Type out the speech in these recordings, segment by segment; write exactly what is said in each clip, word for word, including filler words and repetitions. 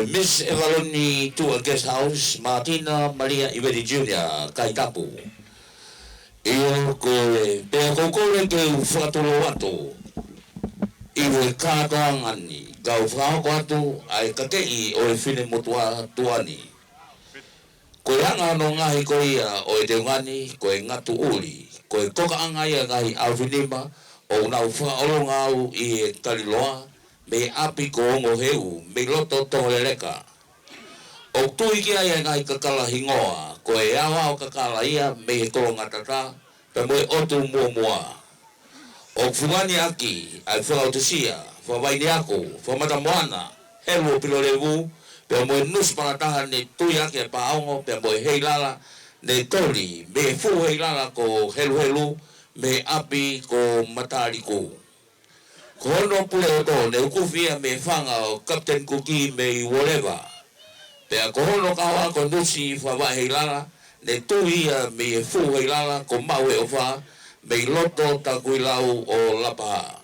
Miss Evaloni Tua Guest House, Martina Malia Iveti Junior, Kaitapu. ʻIo, ko e pea ʻoku ou kole ke u fakatulou atu ʻi he kātoanga ni, kau fakahoko atu ʻa e kakeʻi ʻo e finemotuʻa tuʻa ni. Ko e anga hono ngaohi ko ia ʻo e teunga ni, ko e ngatu ʻuli, ko e kokaʻanga ia ʻa e ngaahi ʻaofinima ʻoku nau fakaʻolunga au ʻi he kaliloa, mei ʻapi ko Ongoheu, mei loto Tongoleleka. ʻOku tui ki ai ʻa e ngaahi kakala hingoa, ko e aoao kakala ia mei he Kolongatata, pea mo e ʻOtu Muʻomuʻa. ʻOku fungani ʻaki ʻa e fakautusia, fakavainiaku, fakamatamoana, helu ʻo Pilolevu, pea mo e nusi palataha ne tui ʻaki ʻa e pāongo, pea mo e heilala ne toli mei he fuʻu heilala ko Heluhelu, mei ʻapi ko Mataliku. Ko hono puleʻoto ne ukufi ia mei he fanga ʻo Captain Kuki mei Uoleva. Pea ko hono kahoa ko Nusi Favaʻe Heilala, ne tui ia mei he fuʻu heilala ko Maʻueʻofa, mei loto Takuilau ʻo Lapaha.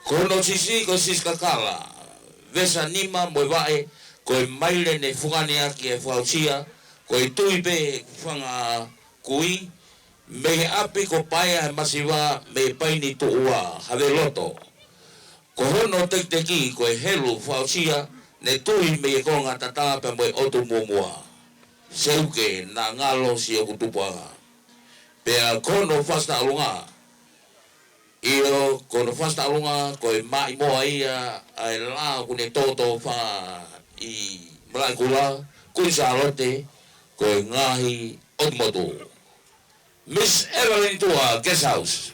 Ko hono sisi ko Sisi Kakala, vesa nima mo e vaʻe, ko e maile ne fungani ʻaki e fakausia, ko e tui pē fanga kui, mei he ʻapi ko Paea he masiva, mei Paini Tuʻua, Haveloto. Ko hono tekiteki ko e helu fakausia, ne tui mei he Kolongatata pea mo e ʻOtu Muʻomuʻa. Seuke naʻa ngalo siʻoku tupuʻanga. Pea ko hono fasta ʻolunga. ʻIo, ko hono fasta ʻolunga, ko e maʻimoa ia ʻa e lā ʻoku ne tōtōfā ʻi Malaʻekula, Kuini Sālote, ko e ngaahi ʻotu motu. Miss Evelyn Tua, Guest House.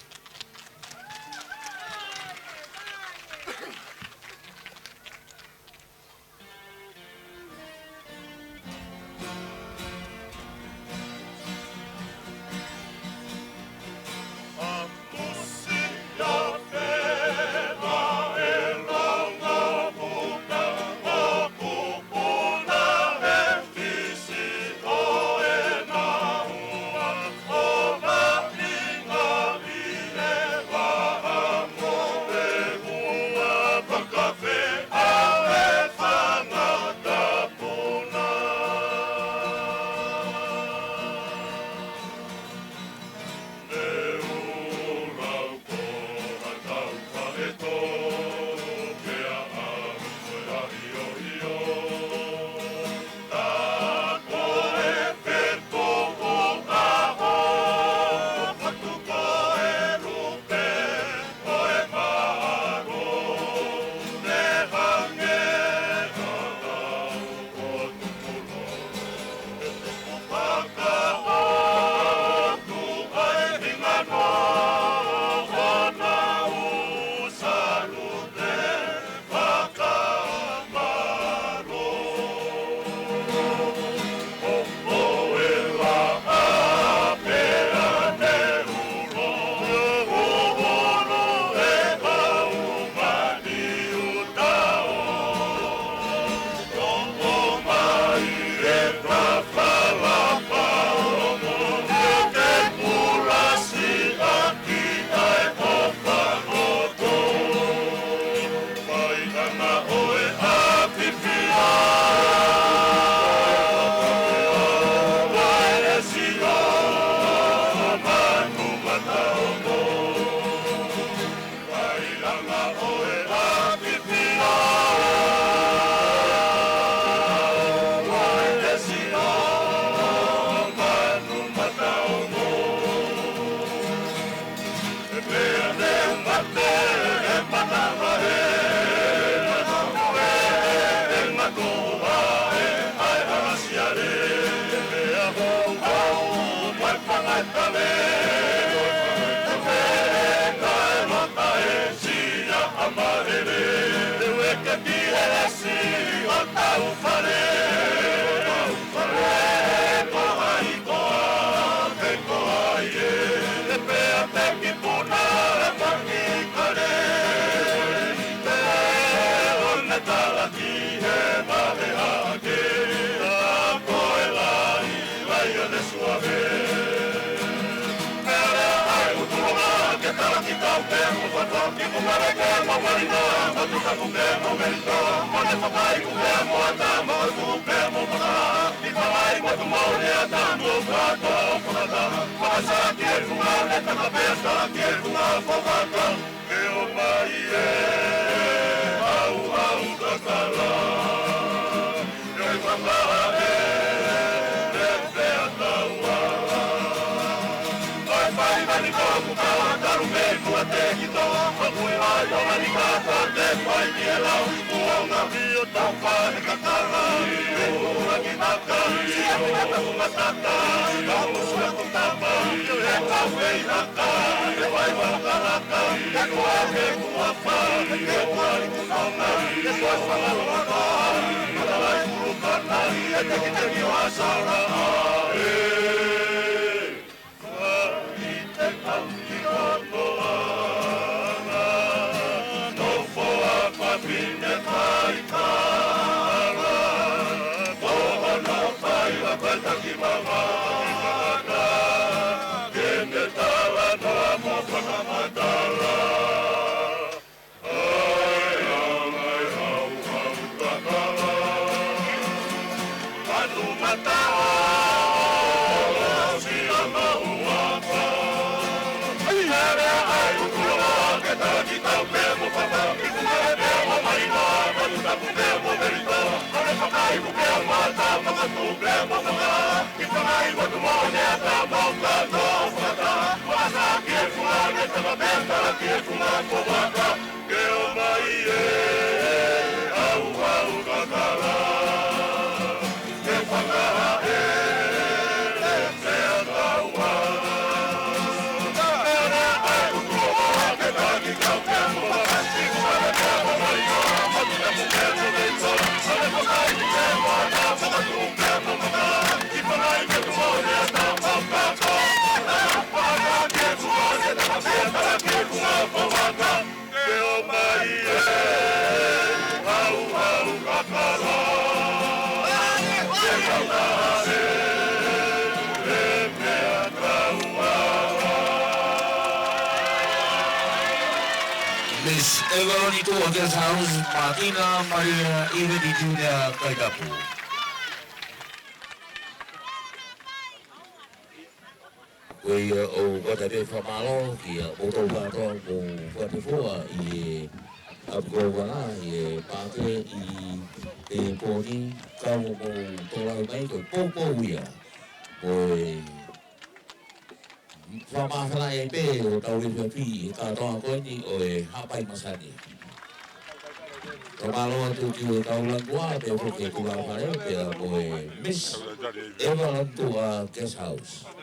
Miss Evelyn Tuʻa Guest House, Martina Maria Iveni Junior Kaitapu. Ko ia ʻoku ou fakatapu fakamālō kia kimoutolu kātoa ʻoku mou fakatefua ʻi he ʻapi koloa ʻi he pāke ʻi he pō ni, kau mo tolai mai ko e poupou ia. Ko e fakamāfana ʻe pē ʻo tau efiafi ʻi he kātoanga ko eni ʻo e Haʻapai Masani. Fakamālō atu ki he kau langua, pea foki ki he kau fale, pea mo e Miss Evelyn Tuʻa Guest House.